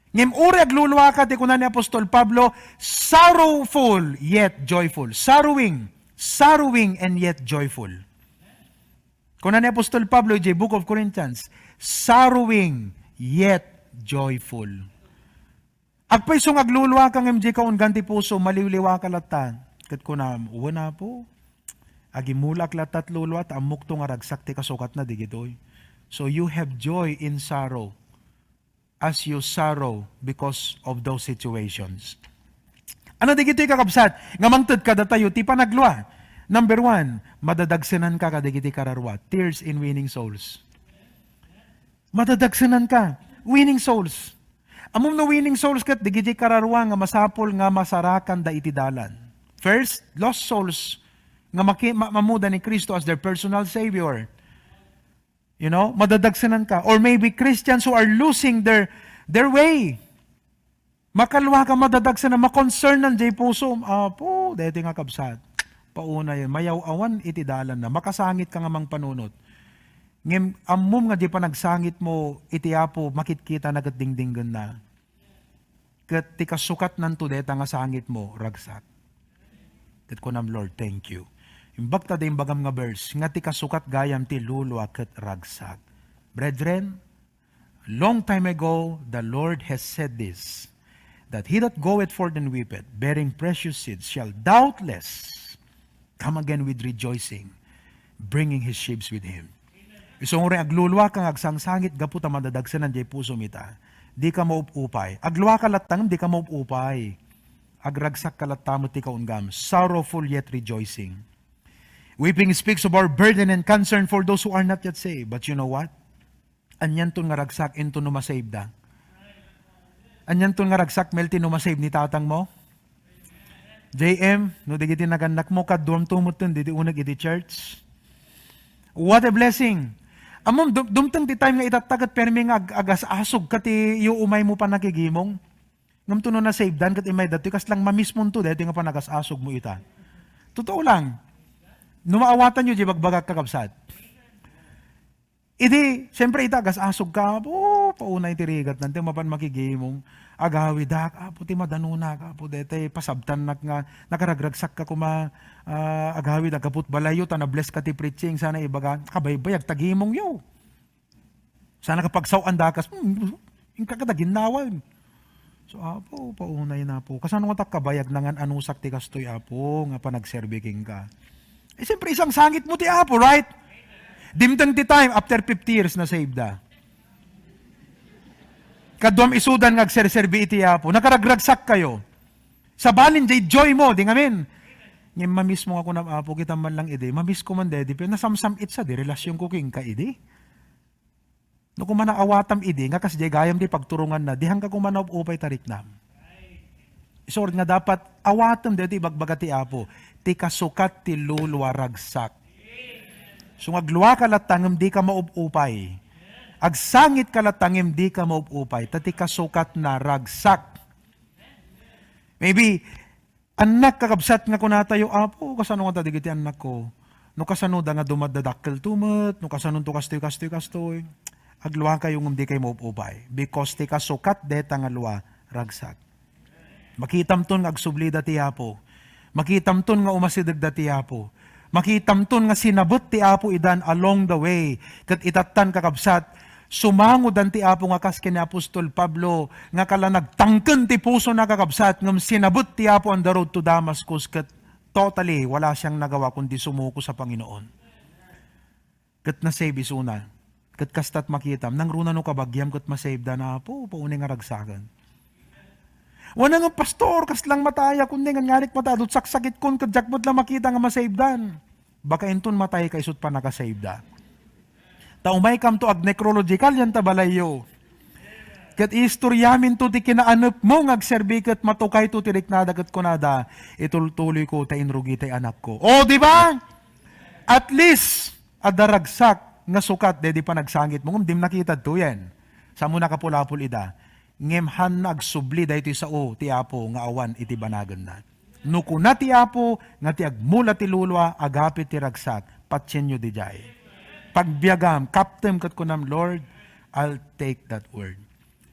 Ngem uray agluluaka, ti kuna ni Apostol Pablo, sorrowful yet joyful. Sorrowing, sorrowing and yet joyful. Kuna ni Apostol Pablo idiay Book of Corinthians, sorrowing yet joyful. Agpayso nga agluluaka ngem dika unggan ti puso, maliwliwaka latta. Ket kunam, wen Apo, agimulaak latta ti lulua, ta ammokto nga ragsak ti kasukatna digitoy. So you have joy in sorrow as you sorrow because of those situations. Ano digitoy, kakabsat, nga mangted kadatayo ti panaglua? Number one, madadagsenanka kadagiti kararua. Tears in winning souls. Madadagsenanka. Winning souls. Ammom no winning souls ket dagiti kararua nga masapul nga masarakanda iti dalan. First, lost souls nga maki-, ma-, mamuda ni Cristo as their personal Savior. You know, madadagsenanka. Or maybe Christians who are losing their, their way. Makalluaka, madadagsenan, makonsernan diay pusom. Apo, daytoy nga kabsat. Pauna yan. Mayaw-awan iti dalanna. Makasangitka nga mangpanunot. Ngem ammom nga diay panagsangitmo iti Apo, makitkitana ket dingdinggenna. Ket ti kasukatnanto dayta nga sangitmo, ragsak. Ket kunam, "Lord, thank you." Imbag ta diay imbagam nga verse, nga ti kasukat gayam ti lulua ket ragsak. Brethren, long time ago, the Lord has said this, that he that goeth forth and weepeth, bearing precious seeds, shall doubtless come again with rejoicing, bringing his sheaves with him. Isu nga uray agluluaka nga agsangsangit gapu ta madadagsenan diay pusom ita, dika maup-upay. Agluaka latta ngem dika maup-upay. Agragsak ka latta met ti kaunggam. Sorrowful yet rejoicing. Weeping speaks of our burden and concern for those who are not yet saved. But you know what? Anianton nga ragsak inton no masaveda? Anianton nga ragsak, Melty, no masave ni tatangmo? J M, no dagiti nagannakmo, kaduamto metten didi uneg iti church. What a blessing! Ammom, dum-, dumteng ti time nga itatta ket permi nga ag-, agas-asogka ti iyuumaymo panagigimong. Ngem to no nasavedan ket immay datoy, kasla mamismonto daytoy nga panagas-asogmo ita. Totoo lang. No maawatanyo diay ibagbagak, kakabsat. Idi, siyempre, ita, agas-asogka. Oh, Paunay ti rigatna, ti mapan makigimong. Agawidak, Apo, ti madanunak, Apo, daytay pasabtannak nga nakaragragsakka koma, ah, agawid, aggapu ti balayyo, ta na-bless ka ti preaching, sana ibaga, kabaybayag, tagimongyo. Sana kapagsaw-andakas, hmm, inka ka da ginnawan. So, Apo, paunay na po. Kasano nga ta kabayag na ngan anusak ti kastoy, Apo, nga panagserbi kenka? Eh, siyempre, isangsangit mo ti Apo, right? Dimteng ti time, after fifty years, na-save da. Kaduam isudan nga agserserbi iti Apo. Nakaragragsak kayo. Sabalin, jay joy mo, di ngamin. Ngem mamiss mo nga kunam, Apo, kita man lang idi. Mamiss ko man dedi, pero nasamsam it sa di relasyon ko kenka idi. No, koma naawatam idi, nga kas jay gayam di pagturonganna, dihan ka koma naub-upay tariknam. Isur nga dapat awatem daytoy ibagbaga ti Apo, ti kasukat ti lulu a ragsak. So, nga agluaka latta ngem dika maub-upay. Agsangit ka latta ngem dika maub-upay. Ta ti kasukat na ragsak. Maybe, annak, kakabsat, nga kunatayo, "Apo, kasano nga ta dagiti annakko? No kasano da nga dumadadakkel to met, no kasano to kastoy, kastoy, kastoy." Aglua kayo ngem di kayo maub-upay. Because ti kasukat deta nga lua, ragsak. Makitamton nga agsublida ti Apo. Makitamton nga umasidegda ti Apo. Makitamton nga sinabet ti Apo idan along the way. Ket itattan, kakabsat, sumangodan ti Apo nga kas ken ni Apostol Pablo, nga kala nagtangken ti pusona, kakabsat, ngem sinabet ti Apo on the road to Damascus, ket totally wala siang nagawa kundi sumuko sa Panginoon. Ket na-save isuna. Ket kastat makitam, nangruna no kabagiam ket ma-save da na, Apo, paunay nga ragsaken. Wana nga, "Pastor, kaslang mataya kun ngan ngarik matadot saksakitkon ket diak met la makita nga ma-save dan." Baka inton matay ka isut pannaka-save da. Ta umay kam to ag-necrological yan ta balayyo. Ket istoryamin to ti kinaanep mo nga agserbi ket matukay to ti riknada ket kunada, "Itultuloy ko ta inrugi tay anakko." O, di ba? At least, adda ragsak nga sukat daydi panagsangit mo. Ngem dim nakita to yan. Sa mo nakapulapul ida. Ngem hanna agsubli daytoy sao ti Apo nga awan iti banagenna. No kuna ti Apo nga ti agmula ti lulua, agapit ti ragsak, patienyo didiay. Pagbiagam, kaptem ket kunam, "Lord, I'll take that word."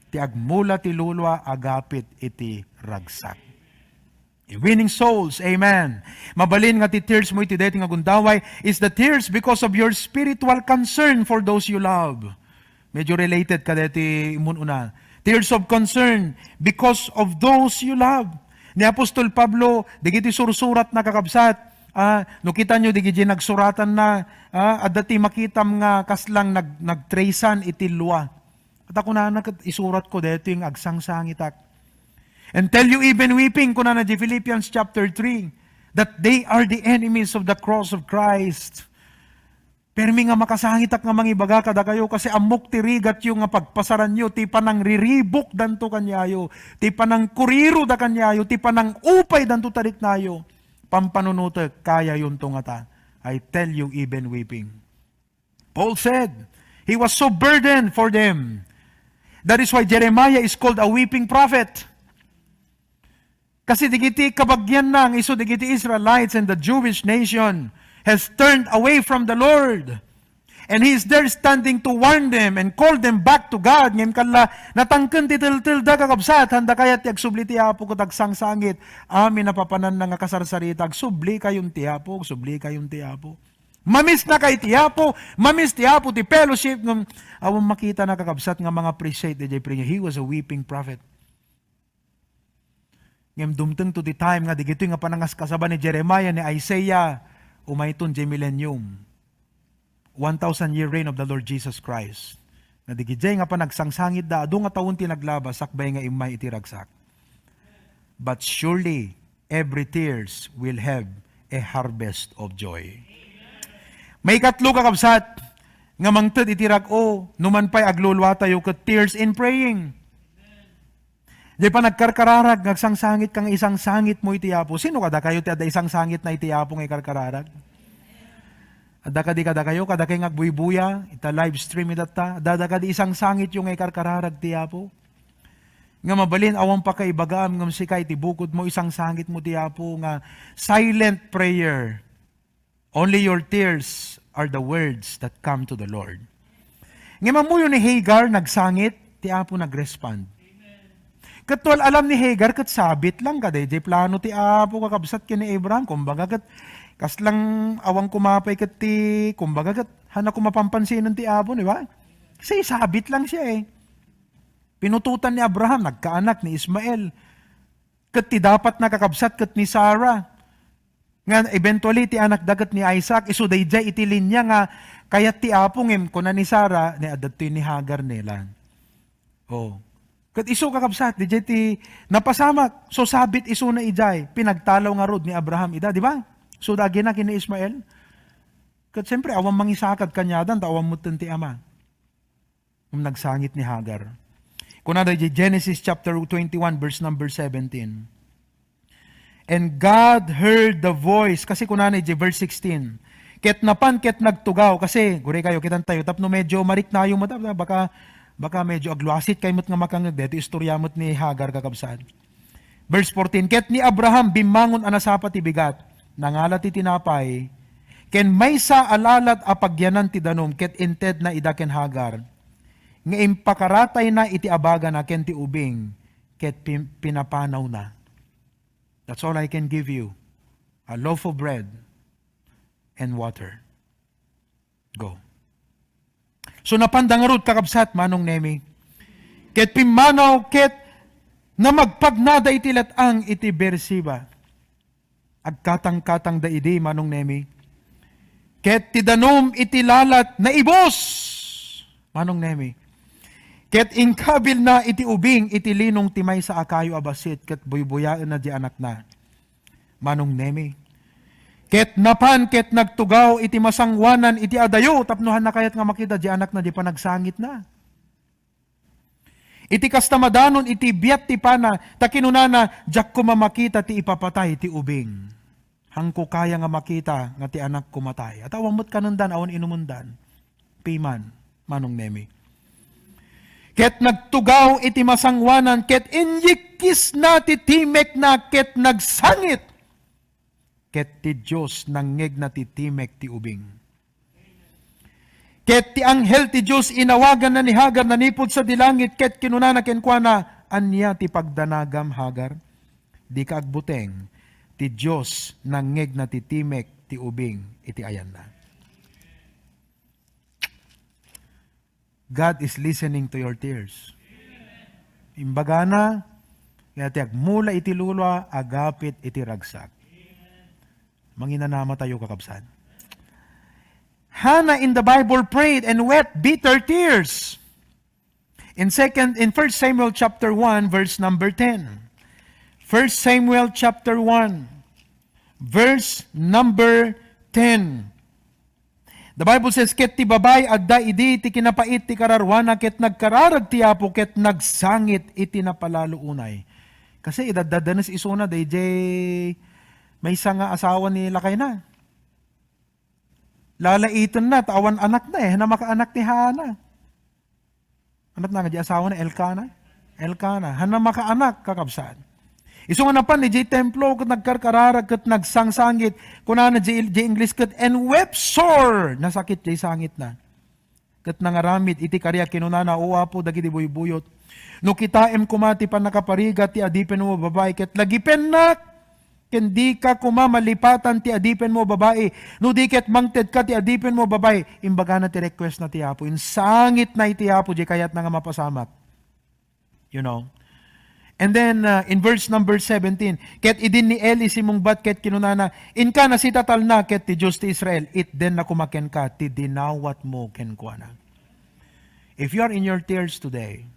Ti agmula ti lulua, agapit iti ragsak. Winning souls, amen. Mabalin nga ti tears mo iti daytoy nga gundaway is the tears because of your spiritual concern for those you love. Medyo related kadaytoy immun-una. Tears of concern because of those you love. Ni Apostol Pablo, dagiti sursuratna, kakabsat, ah, no kitanyo, dagiti nagsuratanna, ah, adda ti makitam nga kaslang nag-, nagtracean iti lua. Ket kunana ket, "Isuratko daytoy nga agsangsangitak. Until you even weeping," kunana di Philippians chapter three, "that they are the enemies of the cross of Christ." Permi nga makasangitak nga mangibaga kadakayo, kasi ammok ti rigatyo nga pagpasaranyo ti panangriribukdanto kaniayo, ti panangkuriroda kaniayo, ti panangupaydanto tariknayo. Pampanunotek, kayayonto ngata. I tell you, even weeping. Paul said, he was so burdened for them. That is why Jeremiah is called a weeping prophet. Kasi dagiti kabagianna nga isu dagiti Israelites and the Jewish nation has turned away from the Lord. And he is there standing to warn them and call them back to God. Ngem kalla, natangken ti teltelda, kakabsat, handa kayat ti agsubli ti Apo ket agsangsangit. Amin a papananna nga kasarsarita, agsubli kayon ti Apo, agsubli kayon ti Apo. Mamiss na kay ti Apo, mamiss ti Apo ti fellowship, ngem awan makita na, kakabsat, nga mga appreciate diay prayer. He was a weeping prophet. Ngem dumteng to ti time nga digitoy nga panangaskasaba ni Jeremiah, ni Isaiah, umayton diay millennium. One thousand year reign of the Lord Jesus Christ. Nga digidiay nga panagsangsangitda, adu nga tawen ti naglaba, sakbay nga immay iti ragsak. But surely, every tears will have a harvest of joy. Maikatlo, kakabsat, nga mangted iti rag-o, numan pay agluluatayo ket tears in praying. Di pa nagkarkararag, nagsangsangit ka nga isangsangit mo iti Apo. Sino kadakayo ti adda isangsangit na iti Apo nga ikarkararag? Adda kadi kadakayo, kadakay nga agbuybuya, ita live stream itatta. Adda kadi isangsangit yo nga ikarkararag ti Apo. Nga mabalin, awan pakaibagaam ngem sika iti bukod mo, isangsangit mo ti Apo nga silent prayer. Only your tears are the words that come to the Lord. Ngem ammoyo ni Hagar nagsangit, Ti Apo nagrespond. Ket no al-alam ni Hagar, ket sabit lang ka, daydiay plano ti Apo, kakabsat, ken ni Abraham. Kumbaga, ket kaslang awan kumapay ket ti, kumbaga, ket hana kumapampansinan ti Apo, di ba? Kasi sabit lang siya eh. Pinutotan ni Abraham, nagkaanak ni Ismael. Ket ti dapat nakakabsat ket ni Sarah. Nga eventually, ti anakda ket ni Isaac, isu daydiay iti linya nga kayat ti Apo, ngem kuna ni Sarah, ni adda toy ni Hagar ne lang. Oh. Ket isu kakabsat, daydiay ti napasamak. So, sabit isuna idiay, pinagtalaw ngarud ni Abraham ida, di ba? So, dagina ken ni Ismael. Ket siyempre, awan mangisakad kaniadan, ta awan metten ti ama. Ngem nagsangit ni Hagar. Kunada idiay Genesis chapter twenty-one, verse number seventeen, "And God heard the voice." Kasi kunana idiay verse sixteen, "Ket napan ket nagtugaw." Kasi, guri kayo, kitan tayo, tapno medyo mariknayo mo, ta-, baka, baka medyo agluasit kayo met nga makangeg, daytoy istorya met ni Hagar, kakabsat. Verse fourteen, "Ket ni Abraham bimmangon a nasapa ti bigat, nangala ti tinapay, ken maysa a lalat a pagyanan ti danum, ket intedna ida ken Hagar, nga impakaratayna iti abagana ken ti ubing, ket pin-, pinapanawna." That's all I can give you. A loaf of bread and water. Go. So, napanda ngarud, kakabsat, Manong Nemi. Ket pimmanaw, ket namagpagnada iti let-ang iti Beersheba. Agkatangkatangda idi, Manong Nemi. Ket ti danum iti lalat naibus, Manong Nemi. Ket inkabilna iti ubing iti linong ti maysa a kayo a bassit, ket buybuyaenna di anakna. Manong Nemi. Ket napan ket nagtugaw iti masangoanan iti adayo tapno hana kayat nga makita di anakna di panagsangitna. Iti kasta, madanon iti biat ti pana, ta kinunana, "Diak koma makita ti ipapatay ti ubing. Hanko kaya nga makita nga ti anakko matay." At awan met kanendan, awan inumendan. Piman, Manong Nemi. Ket nagtugaw iti masangoanan, ket inyikkisna ti timekna, ket nagsangit. Ket ti Dios nangngegna ti timek ti ubing. Ket ti anghel ti Dios inawaganna ni Hagar nanipud sadi langit, ket kinunana kenkuana, "Ania ti pagdanagam, Hagar? Dika agbuteng, ti Dios nangngegna ti timek ti ubing iti ayanna." God is listening to your tears. Imbagana, nga ti agmula iti lua, agapit iti ragsak. Manginanama tayo, kakabsat. Hannah in the Bible prayed and wept bitter tears. In second, in First Samuel chapter one, verse number ten. First Samuel chapter one, verse number ten. The Bible says, "Ket ti babai adda idi ti kinapait ti kararuana, ket nagkararag ti Apo, ket nagsangit iti napalalo unay." Kasi idaddanes isuna daydiay maysa nga asawa ni lakayna. Lalaitenna, ta awan anakna eh, na makaanak ni Hana. Anakna nga di asawana, Elkana? Elkana. Hana makaanak, kakabsat. Isu nga napan idiay templo, ket nagkarkararag, ket nagsangsangit. Kunana di, di English ket, "And wept sore." Nasakit diay sangitna. Ket nangaramid iti karia, kinunana, "O Apo, dagiti buybuyot, no kitaem koma ti pannakaparigat ti adipenmo a babai, ket lagipennak, ken dika koma malipatan ti adipenmo a babai, no di ket mangtedka ti adipenmo a babai." Imbagana ti request na ti Apo. Insangitna iti Apo, di kayatna nga mapasamak. You know? And then, uh, in verse number seventeen, "Ket idin ni Eli simungbat ket kinunana, 'Inka, nasitatalna ket ti Dios ti Israel, itdenna koma kenka ti dinawatmo kenkuana.'" If you are in your tears today,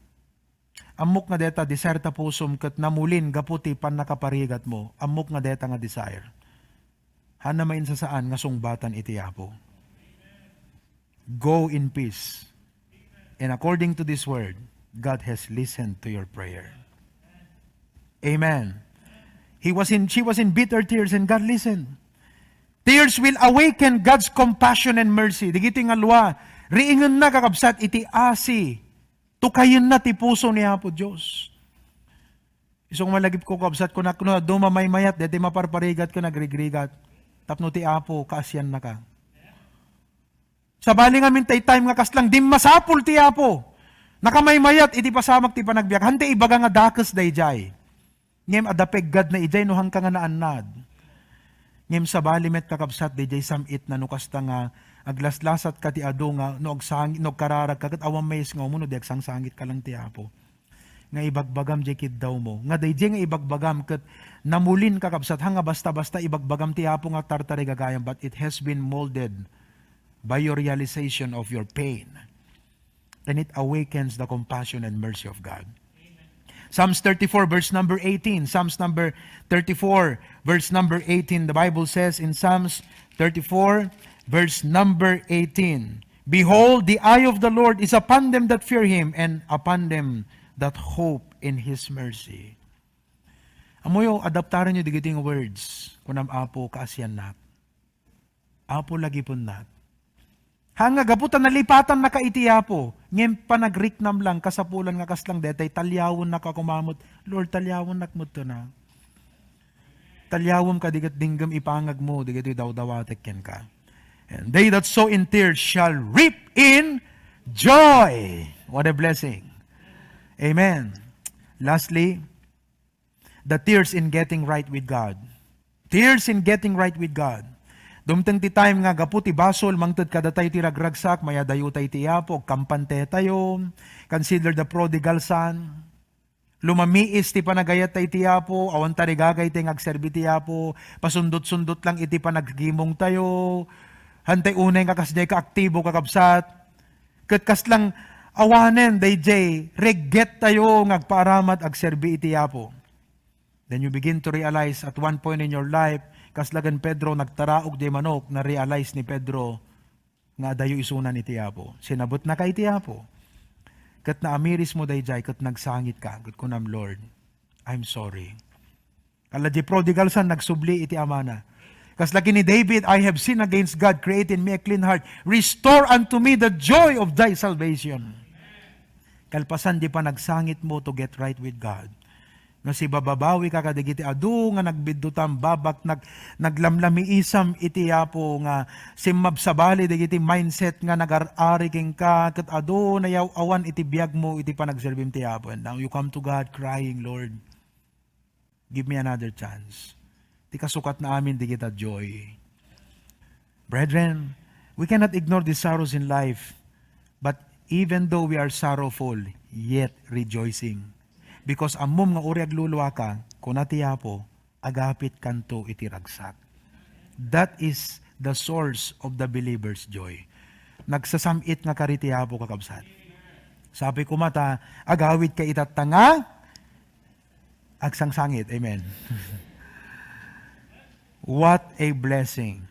ammok nga deta desire ta pusom ket namulin gapu ti pannakaparigatmo, ammok nga deta nga desire. Hana mainsasaan nga sungbatan iti Apo. Go in peace. And according to this word, God has listened to your prayer. Amen. He was in, she was in bitter tears and God listened. Tears will awaken God's compassion and mercy. Dagiti nga lua, riingenna, kakabsat, iti asi. Tukayenna ti puso ni Apo Dios. Isu nga malagipko, kabsat, kunak no, adu mamaymayat, daydi maparparigat ken nagrigrigat. Tapno ti Apo, kaasiannaka. Sabali ngamin tay time nga kaslang dimmasapul ti Apo. Nakamaymayat iti pasamak ti panagbiag. Hantay ibaga nga dakes dayjay. Ngem adda peggadna idiay no hanka nga naannad. Ngem sabali met, kakabsat, dayjay sam-itna no kasta nga aglaslasat ka ti adu nga no agsangi-, no agkararag ka ket awan mayes nga umuna no di agsangsangitka lang ti Apo. Nga ibagbagam diay kiddawmo. Nga dayjay nga ibagbagam ket namulin, kakabsat, ha, nga basta-basta ibagbagam ti Apo nga tartarigagayam, but it has been molded by your realization of your pain. And it awakens the compassion and mercy of God. Psalms thirty-four, verse number eighteen. Psalms number thirty-four, verse number eighteen. The Bible says in Psalms thirty-four, verse number eighteen, "Behold, the eye of the Lord is upon them that fear him, and upon them that hope in his mercy." Amoyo, adaptaren yo digiti nga words. Kunam, Apo, kaasiannak. Apo, lagipennak. Ha, nga gapu ta nalipatannaka iti Apo, ngem panagriknam lang, kasapulan nga kasla daytay, talyawennaka koma met, Lord, talyawennak met, na. Talyawem kadi ket dinggem ipangagmo, digitoy dawdawatek kenka. And they that sow in tears shall reap in joy. What a blessing. Amen. Lastly, the tears in getting right with God. Tears in getting right with God. Dumteng ti time nga gapu ti basol, mangted kadatayo ti ragragsak, mayadayo tayo ti Apo, agkampan tayo, consider the prodigal son. Lumamiis ti panagayat tayo ti Apo, awan tarigagay tayo nga agserbi ti Apo, pasundot-sundot lang iti panagimong tayo, hantay unay nga kasdiay ka aktibo, kakabsat. Ket kaslang awanen dayjay regret tayo nga agpaaramat agserbi iti Apo. Then you begin to realize at one point in your life, kasla ken Pedro nagtaraok diay manok, na-realize ni Pedro nga adayo isunan iti Apo. Sinabetnaka iti Apo. Ket naamirismo dayjay, ket nagsangitka, ket kunam, "Lord, I'm sorry." Kasla diay prodigal son, nagsubli iti amana. Kasla ken ni David, "I have sinned against God, create in me a clean heart. Restore unto me the joy of thy salvation." Kalpasan diay panagsangitmo to get right with God, nga sibababawika kadagiti adu nga nagbiddutam, babaknang, naglamlamiisam iti Apo, nga simmabsabali dagiti mindset nga nagar-ari kenka, ket adu nayaw-awan iti biagmo iti panagserbim ti Apo. And now you come to God crying, "Lord, give me another chance." Ti kasukatna amin dagita joy. Brethren, we cannot ignore the sorrows in life. But even though we are sorrowful, yet rejoicing. Because ammom nga uray agluluaka, kuna ti Apo, "Agapitkanto iti ragsak." That is the source of the believer's joy. Nagsasam-it nga kari ti Apo, kakabsat. Sabi koma ta, agawidka itatta nga agsangsangit. Amen. What a blessing.